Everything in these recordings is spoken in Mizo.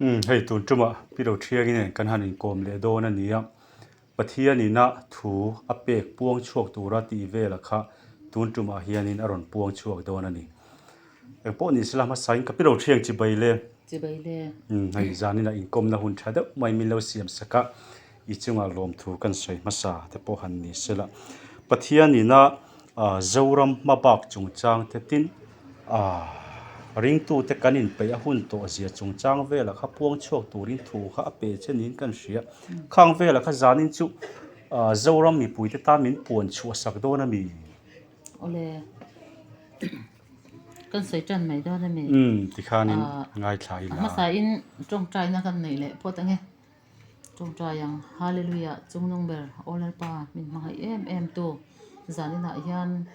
Umm hei tun tumah Pi Rothiangi nen kan han inkawm leh dawn a ni a, Pathian ina thu a pek puang chhuak tura tih vela kha tun tumah hianin a rawn puang chhuak dawn a ni. Engpawh ni sela hmasain ka Pi Rothiang chibai le. Chibai le. Umm hei zanin ah inkawmna hun tha deuh mai min lo siam sak a, i chungah lawmthu kan sawi hmasa te pawh han ni sela. Pathian ina Zoram hmabak chungchang te tin ringtute kan inpeih a hun tawh zia chungchang velah kha puang chhuak turin thu kha a pe che niin kan hria. Khang velah kha zanin chu Zoram mipuite tan min puan chhuah sak dawn a mi? Awle, kan sawi tan mai dawn a mi? Umm, tikhanin ngaithla ila. A hmasain tawngtaina kan neih leh phawt ange. Tawngtai ang, Hallelujah, Chungnung ber, Aw Lalpa, min hmangaih em em tu, zaninah hian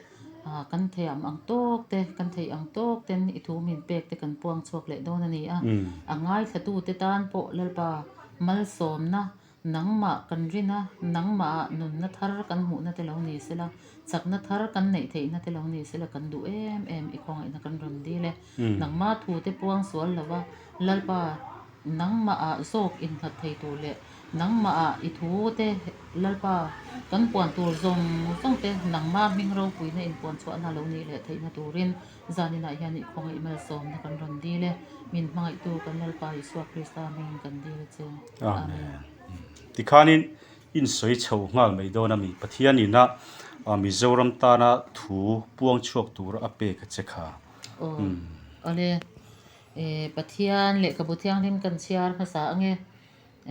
kan thiam ang tawk te, kan theih ang tawk ten i thu min pek te kan puang chhuak leh dawn a ni a. A ngaithlatu te tan pawh Lalpa malsawmna nangmah kan rin a, nangmahah nunna thar kan hmuhna te lo ni sela, chakna thar kan neih theihna te lo ni sela kan duh em em i khawngaihna kan rawn dil e. Nangmah thu te puang sual lova Lalpa Nangmahah zawk innghat thei tur leh nangmahah i thu te Lalpa kan puan tur zawng zawng te nangmah hming ropuina inpuan chhuahna lo nih leh theihna turin zaninah hian i khawngaih malsawmna kan rawn dil e. Min hmangaihtu kan Lalpa Isua Krista hmingin kan dil a che. Amen. Tikhanin insawi chho nghal mai dawn a mi Pathianina Mizoram tana thu puang chhuak tur a pek a che kha. Aw awle. Eh Pathian lehkhabu thianghlim kan chhiar hmasa ange.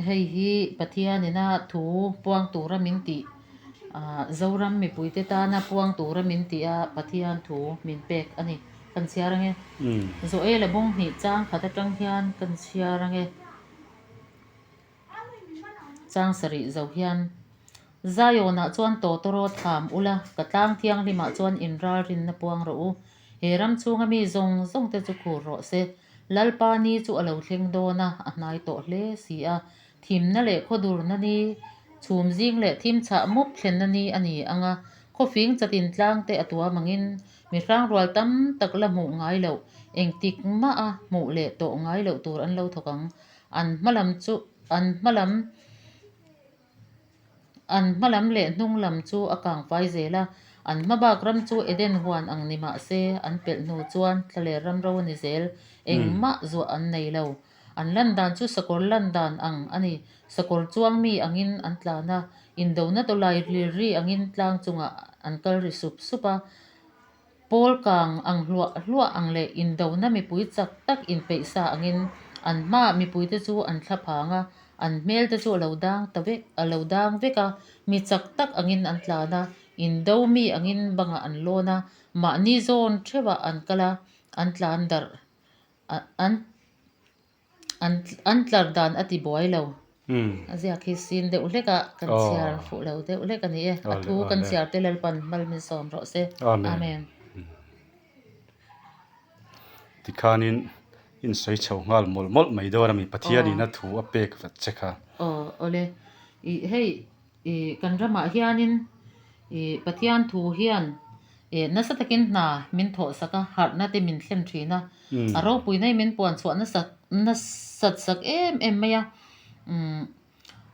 Hei hi Pathian ina thu puang tura min tih ah Zoram mipuite tana puang tura min tih a Pathian thu min pek a ni. Kan chhiar ange. Joela bawng hnih chang khat atang hian kan chhiar ange. Chang sarih zo hian Zionah chuan tawtawraw tham ula, ka tlang thianghlimah chuan inralrinna puang rawh u. He ram chhunga mi zawng zawng te chu khur rawh se. Lalpa ni chu a lo thleng dawn a, a hnai tawh hle si a. Thimna leh khawdurna ni, chhum zing leh thim chhah mup thlenna ni a ni ang a. Khawfing chatin tlang te a tuam angin, mi hrangrual tam tak la hmuh ngai loh, engtik maha hmuh leh tawh ngai loh tur an lo thawk ang. An hma lam chu an hma lam an hma lam leh hnung lam chu a kang fai zel a, an hma bak ram chu Eden huan ang ni mah se an pelh hnu chuan thlaler ram ro a ni zel, engmah zuah an nei lo. An lan dan chu sakawr lan dan ang a ni, sakawr chuang mi angin an tlan a, indona tawlai lir ri angin tlang chungah an kal ri sup sup a. Pawl kang ang hluah hluah ang leh indona mipui chak tak inpeih sa angin an hmaah mipuite chu an thla phang a, an hmel te chu a lo dang ta vek a lo dang vek a, mi chak tak angin an tlan a, indo mi angin bangah an lawn a, mahni zawn theuhah an kal a, an tlan darh an An an tlar dan a ti buai lo. A ziak hi sin deuh hlek a, kan chhiar fuh lo deuh hlek a ni e. A thu kan chhiar te Lalpan hmal min sawm rawh se. Amen. Tikhanin insawi chho nghal mawlh mawlh mai dawn a mi Pathianin a thu a pek vat che kha. Aw awle. Ih hei Ih kan ramah hianin ih Pathian thu hian ih nasa takin hna min thawh sak a, harhna te min thlen thin a, a ropuina hi min puan chhuah nasat nasat sak em em mai a, umm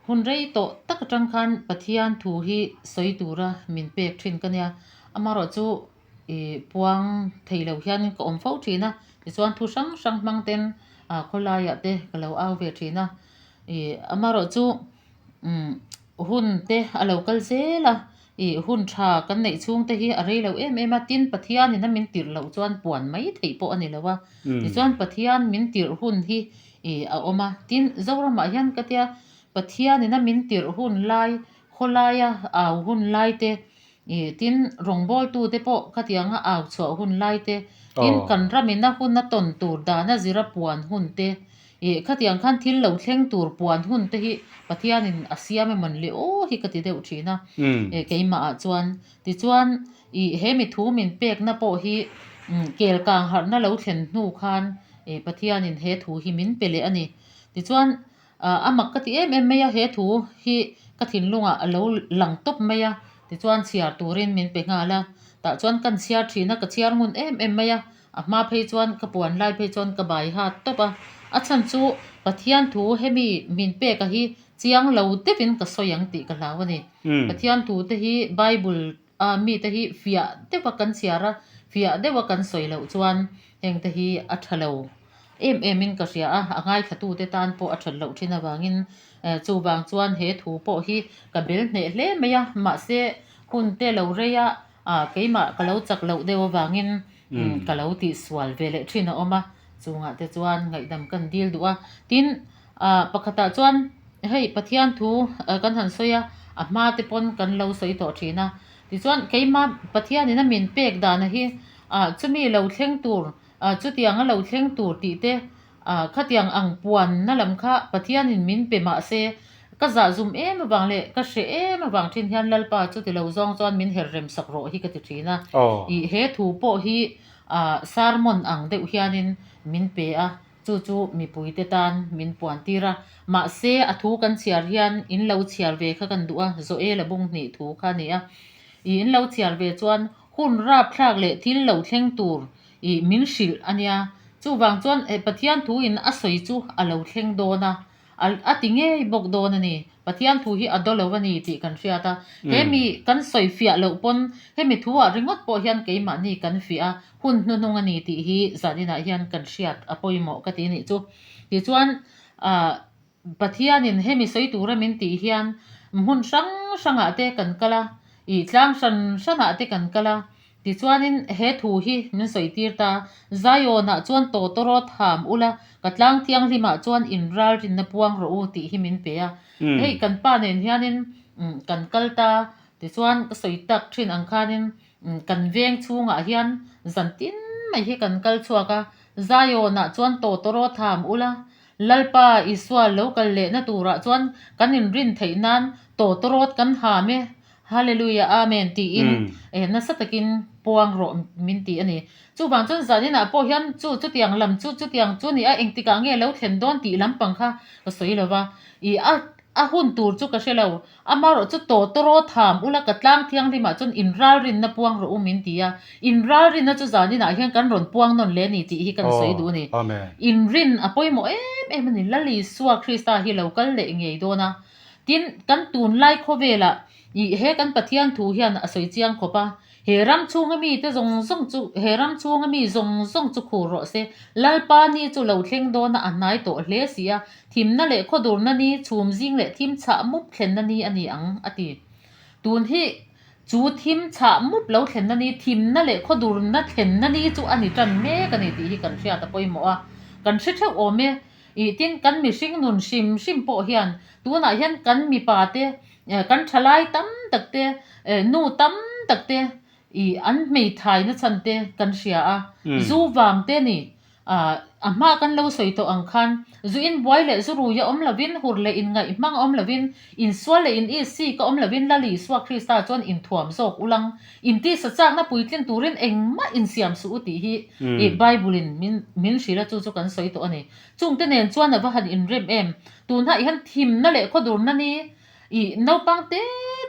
hun rei tawh tak atang khan Pathian thu hi sawi tura min pek thin ka nia, amaherawh chu ih puang thei lo hian ka awm fo thin a, tichuan thu hrang hrang hmang ten ah khawlaiah te ka lo au ve thin a, ih amaherawh chu. Umm hun te a lo kal zel a, ih hun tha kan neih chhung te hi a rei lo em em a, tin Pathian in a min tirh loh chuan puan mai theih pawh a ni lo a, tichuan Pathian min tirh hun hi ih a awm a, tin Zoramah hian ka tia Pathian in a min tirh hun lai khawlaia au hun lai te Ih, tin, rawngbawltute pawh khatianga au chhuah hun lai te, tin, kan ramina hun a tawn tur dana zira puan hun te, ih, khatiang khan thil lo thleng tur puan hun te hi Pathianin a siam emawn le aw hi ka ti deuh thin a, ih, keimahah chuan. Tichuan, ih, he mi thu min pekna pawh hi, umm, kel kang harhna lo thlen hnu khan, ih, Pathianin he thu hi min pe leh a ni. Tichuan, A mak ka ti em em mai a, he thu hi ka thinlungah a lo lang tawp mai a, tichuan chhiar turin min pe nghal a, tah chuan kan chhiar thin a, ka chhiar ngun em em mai a, a hma phei chuan ka puan lai phei chuan ka bai hat tawp a, a chhan chu Pathian thu hemi min peka hi chiang lo deuhin ka sawi ang tih ka hlau a ni. Pathian thu te hi Bible a mite hi fiah deuha kan chhiar a, fiah deuha kan sawi loh chuan heng te hi a tha lo em em in ka hria a, a ngaithlatute tan pawh a that loh thin avangin chuvang chuan he thu pawh hi ka bel hneh hle mai a, mahse hun te lo rei a, keimah ka lo chak loh deuh avangin ka lo tihsual ve leh thin a awm a, chungah te chuan ngaihdam kan dil duh a, tin pakhatah chuan hei Pathian thu kan han sawi a, a hma te pawn kan lo sawi tawh thin a, tichuan keimah Pathianin a min pek dana hi chumi lo thleng tur Chutiang a lo thleng tur tih te, khatiang ang puanna lam kha Pathianin min pe mah se, ka zah zum em avang leh ka hreh em avang thin hian Lalpa chu ti lo zawng chuan min her rem sak rawh hi ka ti thin a. Ih he thu pawh hi sermon ang deuh hianin min pe a, chu chu mipuite tan min puan tir a. Mahse a thu kan chhiar hian in lo chhiar ve kha kan duh a, Joela bung hnih thu kha a ni a. Ih in lo chhiar ve chuan hun rapthlak leh thil lo thleng tur Ih, min hrilh a nia. Chuvang chuan Pathian thu in a sawi chu a lo thleng dawn a, a ti ngei bawk dawn a ni. Pathian thu hi a daw lo a ni tih kan hriat a. He mi kan sawi fiah loh pawn hemi thu ah ringawt pawh hian keimahni kan fiah a, hun hnuhnung a ni tih hi zaninah hian kan hriat a pawimawh ka ti nih chu. Tichuan, ah, Pathianin hemi sawi tura min tih hian hmun hrang hrangah te kan kal a, ih tlang hran hranah te kan kal a, tichuanin he thu hi min sawi tir ta, Zionah chuan tawtawrawt ham ula, ka tlang thianghlimah chuan in ralrinna puang rawh u tih hi min pe a. Hei kan pa nen hianin kan kal ta, tichuan ka sawi tak thin ang khanin kan veng chhungah hian zan tin mai hi kan kal chhuak a, Zionah chuan tawtawrawt ham ula, Lalpa Isua lo kal lehna turah chuan kan inrin theih nan tawtawrawt kan ham e, Hallelujah Amen tiin nasa takin puang rawh min ti a ni. Chuvang chuan zaninah pawh hian chu chutiang lam chu chutiang chu ni a engtikah nge lo thlen dawn tih lampang kha ka sawi lo va, ih a A hun tur chu ka hre lo. Amaherawh chu tawtawraw tham ula ka tlang thianghlimah chuan inralrinna puang rawh u min ti a. Inralrinna chu zaninah hian kan rawn puang nawn leh a ni tih hi kan sawi duh a ni. Inrin a pawimawh em em a ni. Lal Isua Krista hi lo kal leh ngei dawn a. Tin, kan tunlai khawvelah ih he kan Pathian thu hian a sawi chiang khawp a. He ram chhunga mite zawng zawng chu, he ram chhunga mi zawng zawng chu khur rawh se. Lalpa ni chu lo thleng dawna a hnai tawh hle si a, thimna leh khawdurna ni, chhum zing leh thim chhah mup thlenna ni a ni ang, a ti. Tun hi chu thim chhah mup lo thlenna ni, thimna leh khawdurna thlenna ni chu a ni tan mek a ni tih hi kan hriat a pawimawh a, kan hre theuh awm e. Ih tin, kan mihring nun hrim hrim pawh hian tunah hian kan mipa te, Kan thalai tam tak te, nu tam tak te i an hmeithai na chhan te kan hria a, zu vang te ni. A hma kan lo sawi tawh ang khan zu in buai leh zu rui a awm lovin, hur leh in ngaih hmang a awm lovin, insual leh in isik a awm lovin Lal Isua Krista chuan inthuam zawk ulang, intisa chakna puitlin turin engmah insiam suh u tih hi i Bible in min hrilh a, chu chu kan sawi tawh a ni. Chungte nen chuan a va han inrem em? Tunah hian thimna leh khawdurna ni Ih, naupang te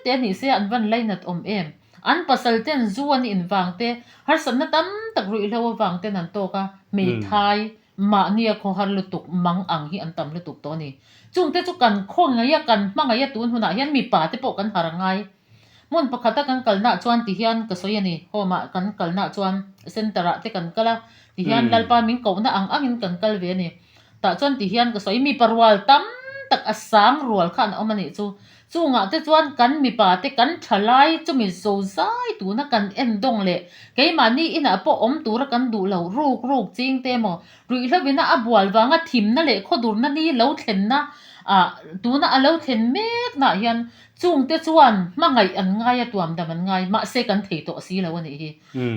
te a nih se an van lainat awm em? An pasal ten zu an in vang te, harsatna tam tak ruihhlo avang ten an tawk a, hmeithai, mahnia khawhar lutuk, mang ang hi an tam lutuk tawh a ni. Chungte chu kan khawngaih a, kan hmangaih a tun hunah hian mipa te pawh kan har a ngai. Hmun pakhata kan kalnaah chuan tihian ka sawi a ni, home ah kan kalnaah chuan center ah te kan kal a, tihian Lalpa min kohna ang angin kan kal ve a ni. Tah chuan ti hian ka sawi, mipa rual tam tak a sang rual kha an awm a nih chu. Chungah te chuan kan mipa te kan tha lai chumi zozai tuna kan en dawng leh keimahni inah pawh awm tura kan duh lo ruk ruk ching te emaw ruihhlovina a bual vanga thimna leh khawdurna ni lo thlenna ah tuna a lo thlen mek nah hian chungte chuan hmangaih an ngai a tuam dam an ngai mahse kan thei tawh si lo a nih hi.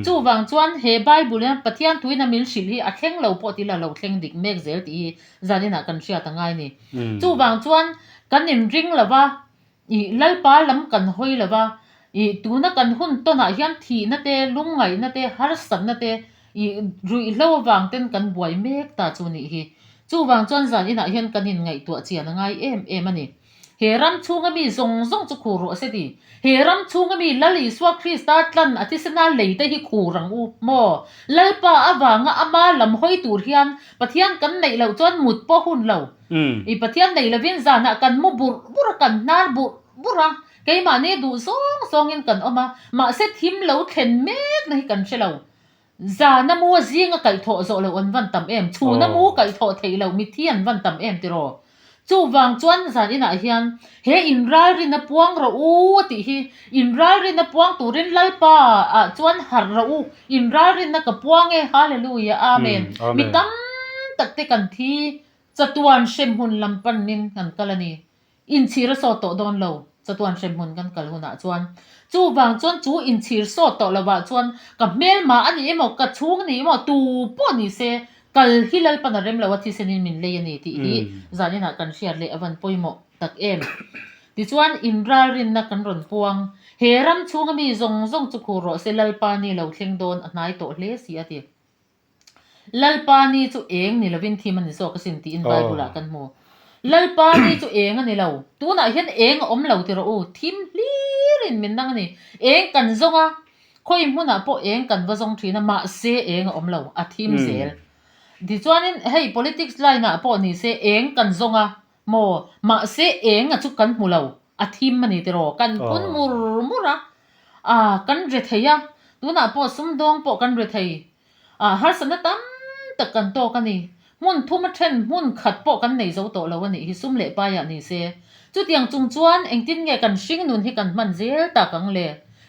Chuvang chuan he Bible hian Pathian thuin a min hrilh hi a thleng lo pawh tila lo thleng dik mek zel tih hi zaninah kan hriat a ngai ni. Chuvang chuan kan inring lo va, ih Lalpa lam kan hawi lo va, ih tuna kan hun tawnah hian thihna te, lungngaihna te, harsatna te, ih ruihhlo avang ten kan buai mek ta chu nih hi. Chuvang chuan zaninah hian kan inngaihtuah chian a ngai em em a ni. He ram chhunga mi zawng zawng chu khur rawh se ti. He ram chhunga mi Lal Isua Krista tlan a thisena lei te hi khur ang u maw? Lalpa avanga ama lam hawi tur hian Pathian kan neih loh chuan mut pawh hun lo. I Pathian nei lovin zanah kan mu burh burh a, kan hnar burh burh a, keimahni duh zawng zawngin kan awm a, mahse thim lo thlen mekna hi kan hre lo. Zana mu a zinga kaihthawh zawh loh an van tam em? Chhuna mu kaihthawh theih loh mithi an van tam em tiraw? Chuvang chuan zan inah hian he inralrina puang rawh u a tih hi inralrina puang turin Lalpa ah chuan harh rawh u, inralrinna ka puang e, Hallelujah, Amen. Mi tam tak te kan thi chatuan hremhmun lam panin kan kal a ni. Inchhir a sawt tawh dawn lo, chatuan hremhmun kan kal hunah chuan. Chuvang chuan chu inchhir sawt tawh lovah chuan ka hmelma a ni emaw, ka chhung a ni emaw, tu pawh ni se, kal hi Lalpan a rem lo a thisenin min lei a ni tih hi zaninah kan hriat leh a van pawimawh tak em. Tichuan inralrinna kan rawn puang, he ram chhunga mi zawng zawng chu khur rawh se Lalpa ni lo thleng dawn a hnai tawh hle si a ti. Lalpa ni chu eng ni lovin thim a ni zawk asin tiin Bible ah kan hmu. Lalpa ni chu eng a ni lo. Tunah hian eng a awm lo ti rawh u. Thim hlirin min nang a ni. Eng kan zawng a, khawi hmunah pawh eng kan va zawng thin a, mahse eng a awm lo, a thim zel. Tichuanin hei politics line ah pawh ni se eng kan zawng a maw, mahse eng a chu kan hmu lo, a thim a ni ti rawh. Kan phun mur mur a, ah kan re thei a, tunah pawh sumdawng pawh kan re thei. Ah harsatna tam tak kan tawk a ni. Hmun thum a then hmun khat pawh kan nei zo tawh lo a nih hi sum leh paiah ni se. Chutiang chung chuan engtin nge kan hringnun hi kan hman zel tak ang le?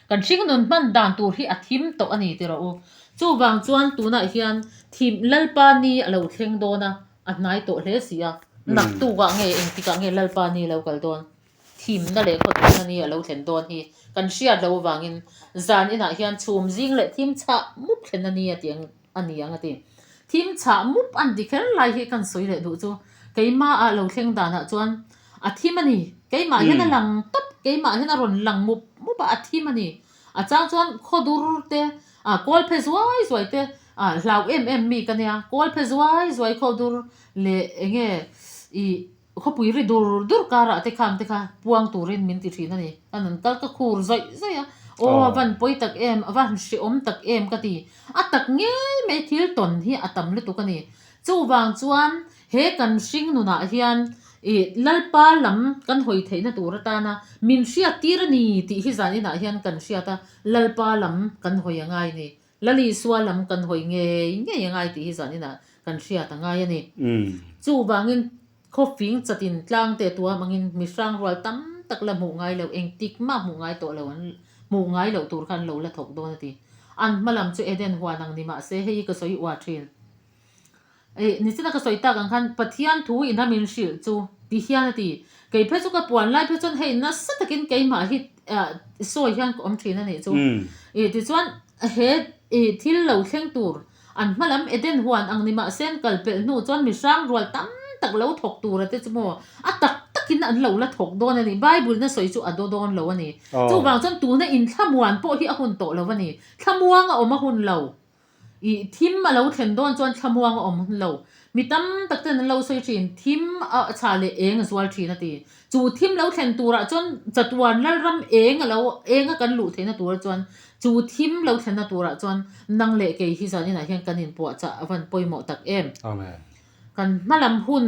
Kan hringnun hman dan tur hi a thim tawh a ni ti rawh u. Chuvang chuan tunah hian thim Lalpa ni a lo thleng dawn a, a hnai tawh hle si a. Naktukah nge engtikah nge Lalpa ni a lo kal dawn? Thimna leh khawthawhna ni a lo thlen dawn hi kan hriat loh avangin zan inah hian chhum zing leh thim chhah mup thlenna ni a ti ang a ni ang a ti. Thim chhah mup an ti kher lai hi kan sawi leh duh chu keimahah lo thleng danah chuan a thim a ni. Keimah hian a lang tawp, keimah hian a rawn lang mup mup a, a thim a ni. A chang chuan khawdur te, ah kawl phe zuai zuai te, ah hlau em em mi ka nia, kawl phe zuai zuai khawdur leh eng nge ih Khawpui ri dur dur karah te khang te kha puang turin min ti thin a ni. Kan han kal ka khur zawih zawih a, aw a van pawi tak em, a van hrehawm tak em ka ti. A tak ngei mai thil tawn hi a tam lutuk a ni. Chuvang chuan he kan hring nunah hian ih Lalpa lam kan hawi theihna tur atana min hriat tir a ni tih hi zan inah hian kan hriat a, Lalpa lam kan hawi a ngai a ni. Lalisua lam kan hawi ngei ngei a ngai tih hi zan inah kan hriat a ngai a ni. Chuvangin khawfing chatin tlang te tuam angin mi hrang rual tam tak la hmuh ngai loh, engtik mah hmuh ngai tawh lo an hmuh ngai loh tur kha an lo la thawk dawn a ti. An hma lam chu Eden huan ang ni mah se hei hi ka sawi uar thin. Ih, nichina ka sawi tak ang khan Pathian thu in a min hrilh chu ti hian a ti. Kei phei chu ka puan lai phei chuan hei nasa takin keimah hi sawi hian ka awm thin a nih chu. Ih, tichuan he ih thil lo thleng tur an hma lam Eden huan ang ni mahse an kal pelh hnu chuan mi hrang rual tam tak lo thawk tur a te chu maw a tak takin an lo la thawk dawn a ni. Bible na sawi chu a daw dawn lo a ni. Chuvang chuan tuna inthlamuan pawh hi a hun tawh lo a ni. Thlamuang a awm a hun lo. Ih, thim a lo thlen dawn chuan thlamuang a awm lo. Mi tam tak ten an lo sawi thin, thim a chhah leh eng a zual thin a ti. Chu thim lo thlen turah chuan chatuan lalram eng a lo eng a kan luh theihna turah chuan chu thim lo thlenna turah chuan nang leh kei hi zan inah hian kan inpuahchah a van pawimawh tak em. Amen. Kan hmalam hun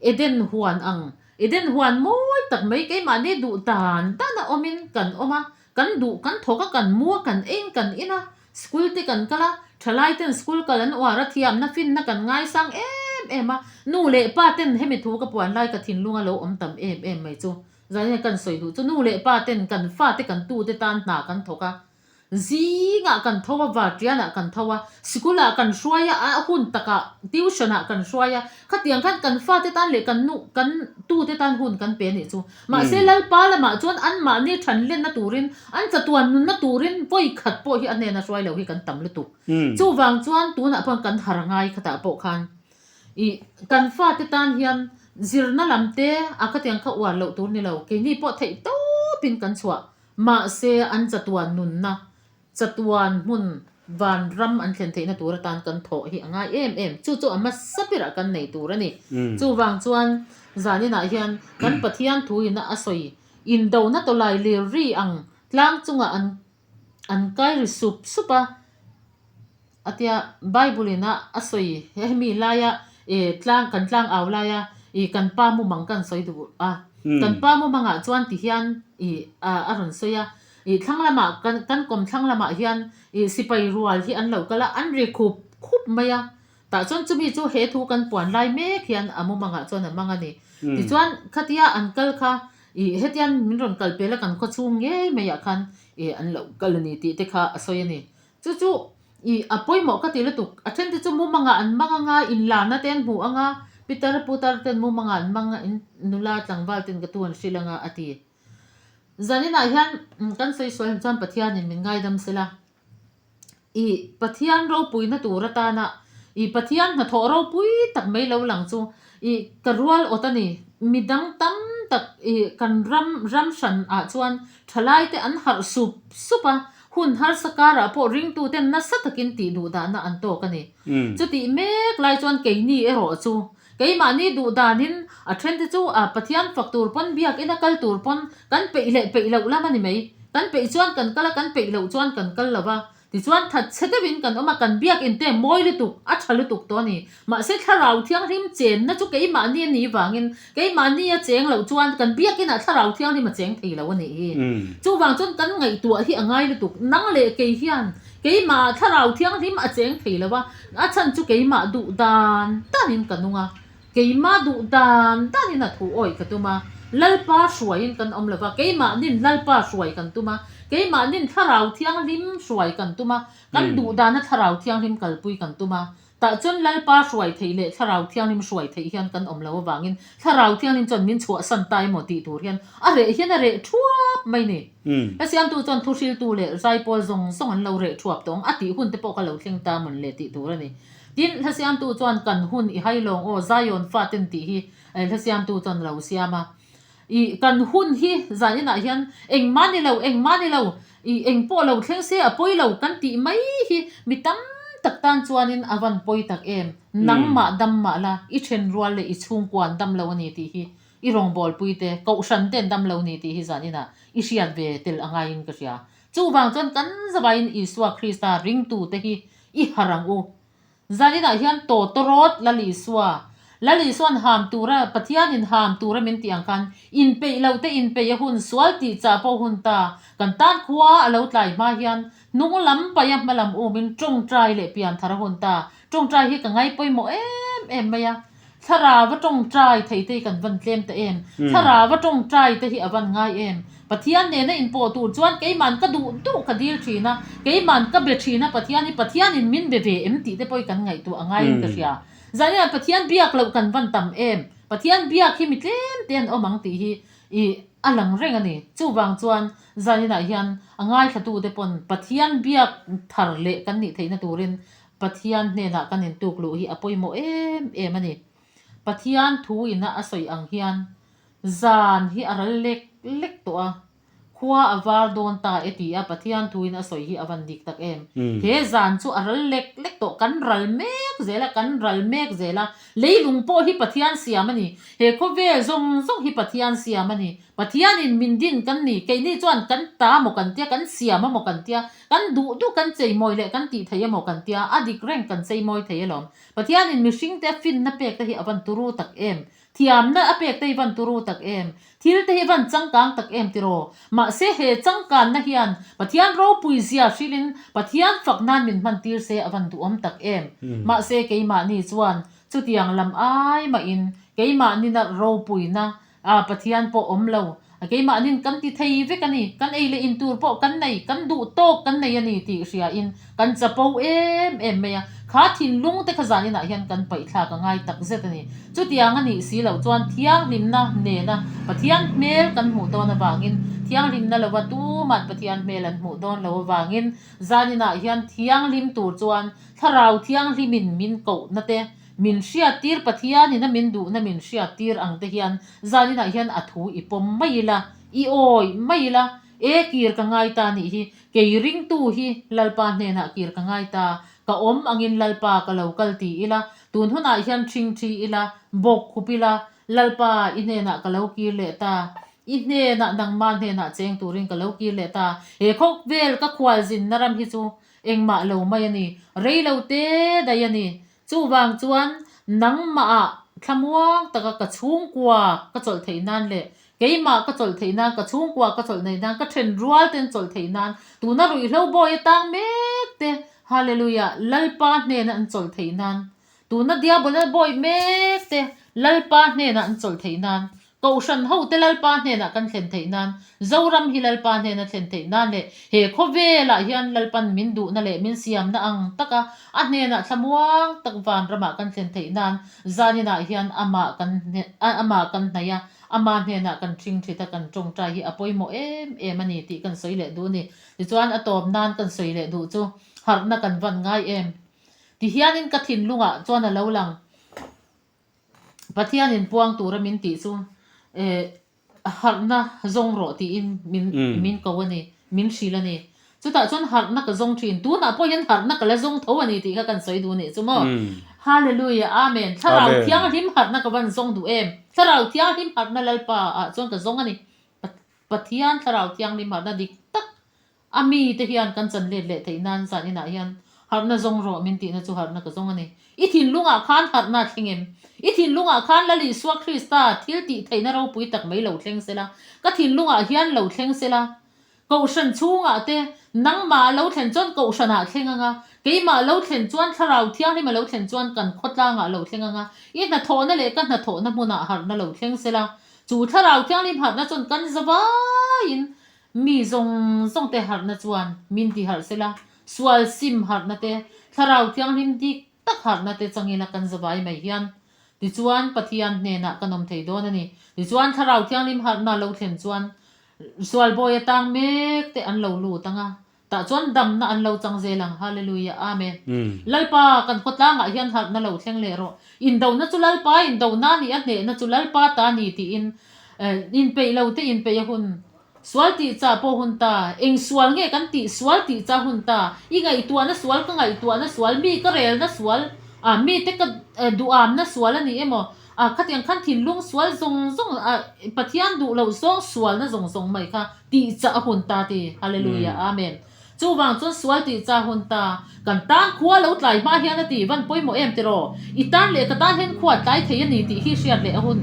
Eden huan ang, Eden huan mawi tak mai keimahni duh dan dan a awmin kan awm a, Kan duh, kan thawk a, kan mu a, kan ein kan in a, school te kan kal a, thalai ten school kal an uar a, thiamna finna kan ngaisang em em a, nu leh pa ten hemi thu ka puan lai ka thinlung a lo awm tam em em mai chu. Zan hian kan sawi duh chu nu leh pa ten kan fa te kan tu te tan hna kan thawk a, zingah kan tho a, vartianah kan tho a, sikul ah kan hruai a, a hun takah tuition ah kan hruai a, khatiang khan kan fa te tan leh kan nu kan tu te tan hun kan pe a nih chu. Mahse Lalpa lamah chuan anmahni thanlenna turin, an chatuan nunna turin vawi khat pawh hi a hnena hruai lo hi kan tam lutuk. Chuvang chuan tunah pawh kan har ngai khatah pawh khan ih kan fate tan hian zirna lam te a khatiang kha uar loh tur ni lo, keini pawh theih tawpin kan chhuah. Mahse an chatuan nunna, chatuan hmun. Vanram an thlen theihna tur atan kan thawh hi a ngai em em. Chu chu a hmasa berah kan nei tur a ni. Chuvang chuan zaninah hian kan Pathian thuin a sawi indona tawlai lir ri ang tlang chungah an an kai ri sup sup a. A tia Bible in a a sawi hemi laia ih tlang kan tlang au laia ih kan pa mumang kan sawi duh a. Kan pa mumangah chuan ti hian ih a rawn sawi a. Ih thlang lamah kan kan kawm thlang lamah hian ih sipai rual hi an lo kal a, an ri khup khup mai a. Tah chuan chumi chu he thu kan puan lai mek hian a mumangah chuan a mang a ni. Tichuan khatia an kal kha ih hetian min rawn kal pel a kan khawchhung ngei maiah khan ih an lo kal a ni tih te kha a sawi a ni. Chu chu ih a pawimawh ka ti lutuk. A then te chu mumangah an mang anga, inlarna te an hmu anga, pitar putar ten mumangah an mang a, in nula tlangval ten ka tu an hrilh anga a ti. Zaninah hian kan sawi sual em chuan Pathianin min ngaidam sela. Ih Pathian ropuina tur atana ih Pathian hnathawh ropui tak mai lo lang chu ih ka rual awt a ni. Midang tam tak ih kan ram ram hran ah chuan thalai te an harh sup sup a, hun harsa karah pawh ringtuten nasa takin tih duhdahna an tawk a ni. Chutih mek lai chuan keini erawh chu Keimahni duh danin a thente chu a Pathian fak tur pawn biakina kal tur pawn kan peih leh peih loh lam a ni mai. Kan peih chuan kan kal a, kan peih loh chuan kan kal lo va. Tichuan that chhe deuhin kan awm a, kan biakin te mawi lutuk, a tha lutuk tawh a ni. Mahse thlarau thianghlim chenna chu keimahni a nih vangin keimahni a cheng loh chuan kan biakinah thlarau thianghlim a cheng thei lo a nih hi. Chuvang chuan kan ngaihtuah hi a ngai lutuk. Nang leh kei hian Keimah Thlarau Thianghlim a cheng thei lo a, a chhan chu keimah duh dan danin ka nung a, keimah duh dan danin a thu awih ka tum a, Lalpa hruaiin kan awm lo va, keimahnin Lalpa hruai kan tum a, keimahnin Thlarau Thianghlim hruai kan tum a, kan duh dana Thlarau Thianghlim kalpui kan tum a. Tah chuan Lalpa hruai theih leh Thlarau Thianghlim hruai theih hian kan awm lo avangin Thlarau Thianghlim chuan min chhuahsan ta emaw tih tur hian a reh hian a reh thuap mai ni. Hla siamtu chuan thuhriltu leh zaipawl zawng zawng an lo reh thuap tawh ang a tih hun te pawh ka lo thleng ta mawn le tih tur a ni. Tin, hla siamtu chuan kan hun i hailawng aw Zion faten tih hi hla siamtu chuan a lo siam a. I kan hun hi zan inah hian engmah ni lo, engmah ni lo, i eng pawh lo thleng se a pawi lo kan tih mai hi mi tam tak tan chuanin a van pawi tak em. Nangmah dam mah la, i then rual leh i chhungkuan dam lo a ni tih hi i rawngbawlpui te, kohhran ten dam lo ni tih hi zan inah i hriat ve tel a ngaiin ka hria. Chuvang chuan kan zavaiin Isua Krista ringtute hi i harh ang u. Zaninah hian tawtawrawt Lal Isua, Lal Isua'n ham tura, Pathianin ham tura min tih ang khan, inpeih loh te inpeih a hun, sual tih chah pawh hun ta, kan tan khua a lo tlai hma hian hnung lam paih a hma lam umin tawngtai leh pianthar a hun ta. Tawngtai hi ka ngai pawimawh em em mai a. Thlarau a tawngtai thei te hi kan van tlem ta em? Thlarau a tawngtai te hi a van ngai em? Pathian nena inpawh tur chuan keiman ka duh duh ka dil thin a, keiman ka be thin a, Pathian hi Pathianin min be ve em tih te pawh hi kan ngaihtuah a ngaiin ka hria. Zaninah Pathian biak loh kan van tam em? Pathian biak hi mi tlem te an awm ang tih hi i a lang reng a ni. Chuvang chuan zaninah hian a ngaithlatute pawn Pathian biak thar leh kan nih theihna turin Pathian hnenah kan intuk luh hi a pawimawh em em a ni. Pathian thu ina a sawi ang hian zan hi a ral lek lek tawh a, khua a var dawn ta e ti a Pathian thu in a sawi hi a van dik tak em. He zan chu a ral lek lek tawh, kan ral mek zel a, kan ral mek zel a, leilung pawh hi Pathian siam a ni, he khawvel zawng zawng hi Pathian siam a ni. Pathianin min din kan ni, keini chuan kan ta maw kan tia, kan siam a maw kan tia, kan duh duh kan cheimawi leh kan tih thei emaw kan tia, a dik reng kan cheimawi thei alawm. Pathianin mihringte a finna pek te hi a van turu tak em? Thiamna a pek te hi van turu tak em? Thil te hi van changkang tak em tiraw? Mahse he changkanna hian Pathian ropui zia hrilhin Pathian fak nan min hman tir se a van duhawm tak em? Mahse keimahni chuan chutiang lam ai mahin keimahni-na ropuina A, Pathian pawh awm lo. A keimahnin kan ti thei vek a ni. Kan ei leh in tur pawh kan nei, kan duh tawk kan nei a ni tih hriain kan chapo em em mai a. Kha thinlung te kha zaninah hian kan paihthlak a ngai tak zet a ni. Chutiang a nih si loh chuan thianghlimna nena Pathian hmel kan hmuh dawn avangin, thianghlimna lova tuman Pathian hmel an hmuh dawn lo avangin zaninah hian thianghlim tur chuan Thlarau Thianghlimin min kohna te, Min hriattir Pathianin a min duhna min hriattir ang te hian zaninah hian a thu i pawm mai ila, i awih mai ila. E kir ka ngai ta nih hi, kei ringtu hi Lalpa hnenah kir ka ngai ta, ka awm angin Lalpa ka lo kal ti ila, tun hunah hian ṭhing ṭhi ila, bawk khup ila, Lalpa i hnenah ka lo kir leh ta, i hnenah nangmah hnenah cheng turin ka lo kir leh ta, he khawvel ka khualzinna ram hi chu engmah lo mai a ni, rei lo te daih a ni, Chuvang chuan nangmahah thlamuang taka ka chhungkua ka chawlh theih nan leh keimah ka chawlh theih nan, ka chhungkua ka chawlh neih nan, ka then rual ten chawlh theih nan, tuna ruihhlo bawi atang mek te Hallelujah Lalpa hnena an chawlh theih nan, tuna diabola bawi mek te Lalpa hnena an chawlh theih nan, Kohhran hote Lalpa hnenah kan thlen theih nan, Zoram hi Lalpa hnena thlen theih nan leh he khawvelah hian Lalpan min duhna leh min siamna ang taka a hnenah thlamuang tak vanramah kan thlen theih nan zaninah hian amah kan amah kan hnaih a, ama hnenah kan ṭhingṭhit a kan ṭawngṭai hi a pawimawh em em a ni tih kan sawi leh duh a ni. Tichuan a tawp nan kan sawi leh duh chu harhna kan van ngai em? Tihianin ka thinlungah chuan a lo lang. Pathianin puang tura min tih chu eh harhna zawng rawh tiin min min ko a ni, min hrilh a ni. Chutah chuan harhna ka zawng thin, tunah pawh hian harhna ka la zawng tho a ni tih kha kan sawi duh nih chu maw. Hallelujah, Amen. Thlarau Thianghlim harhna ka van zawng duh em? Thlarau Thianghlim harhna Lalpa ah chuan ka zawng a ni. Pathian Thlarau Thianghlim harhna dik tak A mite hian kan chan let leh theih nan zan inah hian harhna zawng rawh min tihna chu harhna ka zawng a ni. I thinlungah khan harhna a thleng em? I thinlungah khan Lal Isua Krista thil tih theihna ropui tak mai lo thleng sela, ka thinlungah hian lo thleng sela, Kohhran chhungah te nangmah a lo thlen chuan Kohhranah a thleng ang a, keimah a lo thlen chuan Thlarau Thianghlim a lo thlen chuan kan khawtlangah a lo thleng ang a, i hnathawhna leh ka hnathawhna hmunah harhna lo thleng sela, chu Thlarau Thianghlim harhna chuan kan zavaiin Mi zawng zawng te harhna chuan min ti harh sela, sual sim harhna te, thlarau thianghlim dik tak harhna te changila kan zavai mai hian tichuan Pathian hnenah kan awm thei dawn a ni. Tichuan thlarau thianghlim harhna lo thlen chuan sual bawi atang mek te an lo lut ang a, tah chuan damna an lo chang zel ang. Hallelujah Amen. Lalpa kan khawtlangah hian harhna lo thleng leh rawh. Indona chu Lalpa indona a ni a, hnehna chu Lalpa ta a ni tiin inpeih lo te inpeih a hun Sual tih chah pawh hun ta. Eng sual nge kan tih sual tih chah hun ta. I ngaihtuahna sual, ka ngaihtuahna sual, mi ka relna sual, ah mite ka duhamna sual a ni emaw, ah khatiang khan thinlung sual zawng zawng, ah Pathian duh loh zawng sualna zawng zawng mai kha tih chah a hun ta ti. Hallelujah Amen. Chuvang chuan sual tih chah hun ta. Kan tan khua lo tlai hma hian a ti van pawimawh em tiraw? I tan leh ka tan hian khua tlai thei a ni tih hi hriat leh a hun.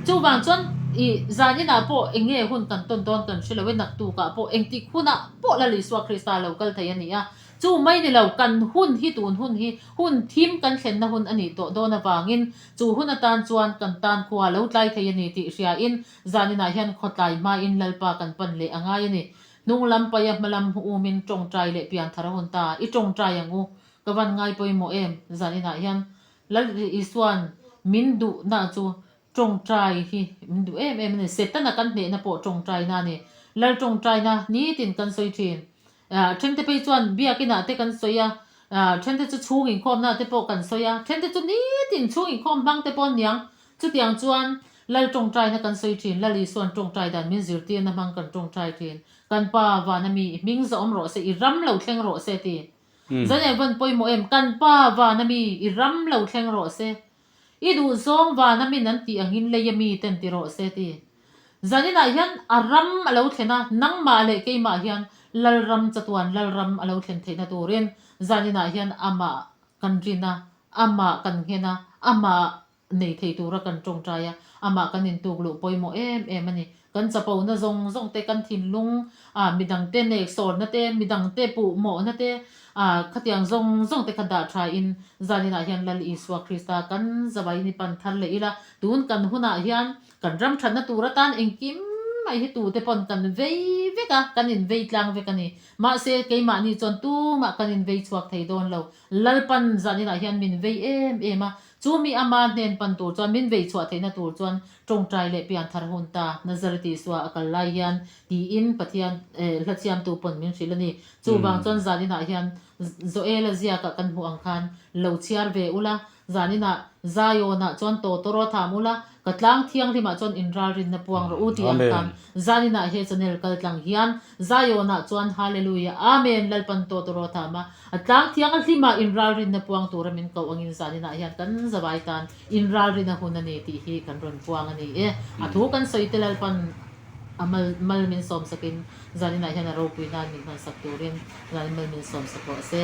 Chuvang chuan i zan inah pawh eng nge hun kan tawn dawn kan hre lo e, naktukah pawh engtik hunah pawh Lal Isua Krista lo kal thei a ni a. Chu mai ni lo, kan hun hi tun hun hi hun thim kan thlenna hun a nih tawh dawn avangin chu hun atan chuan kan tan khua lo tlai thei a ni tih hriain zan inah hian khawtlai hmain Lalpa kan pan leh a ngai a ni. Hnung lam paia hma lam hmu umin tawngtai leh pian thar a hun ta, i tawngtai ang u, ka van ngai pawimawh em, zan inah hian Lal Isua'n min duhna chu tawngtai hi min duh em em a ni, Setana kan hnehna pawh tawngtaina a ni, Lal tawngtaina nitin kan sawi thin, thente phei chuan biakinah te kan sawi a, thente chu chhung inkhawmna te pawh kan sawi a, thente chu nitin chhung inkhawm hmang te pawh aniang, Chutiang chuan Lal tawngtaina kan sawi thin, Lal Isua'n tawngtai dan min zirtirna hmang kan tawngtai thin. Kan Pa, vana mi, i hming zawm rawh se, i ram lo thleng rawh se ti. Zan van pawimawh em? Kan Pa, vana mi, i ram lo thleng rawh se. I duhzawng vana min an tih angin leia mi ten ti rawh se ti. Zaninah hian a ram a lo thlen a, nangmah leh keimah hian Lalram chatuan Lalram a lo thlen theihna turin zaninah hian amah kan rin a, amah kan nghen a, amah nei thei tura kan tawngtai a, amah kan intuk luh pawimawh em em a ni. Kan chapona zawng zawng te, kan thinlung ah midangte neksawrna te, midangte puhmawhna te ah khatiang zawng zawng te kha dah tha in zaninah hian Lal Isua Krista kan zavaiin i pan thar leh ila, tun kan hunah hian kan ram thatna tur atan engkim mai hi tute pawn kan vei vek a, kan invei tlang vek a ni. Mahse keimahni chuan tumah kan invei chhuak thei dawn lo. Lalpan zaninah hian min vei em em a, Chu mi ama hnen pan tur chuan min vei chhuah theihna tur chuan tawngtai leh pian thar hun ta Nazareth Isua a kal lai hian tiin Pathian hla thiamtu pawn min hrilh a ni. Chuvang chuan zaninah hian Joela ziakah kan hmuh ang khan lo chhiar ve ula, zaninah Zionah chuan tawtawraw tham ula, Ka tlang thianghlimah chuan inralrinna puang rawh u tih ang khan zaninah he channel kal tlang hian Zionah chuan Hallelujah Amen Lalpan tawh tawh thama a tlang thianghlimah inralrinna puang tura min koh angin zaninah hian kan zavai tan inralrina hun a ni tih hi kan rawn puang a ni e. A thu kan sawi te Lalpan a mal mal min sawmsakin zaninah hian a ropui nan min hmansak turin zanin mal min sawmsak rawh se.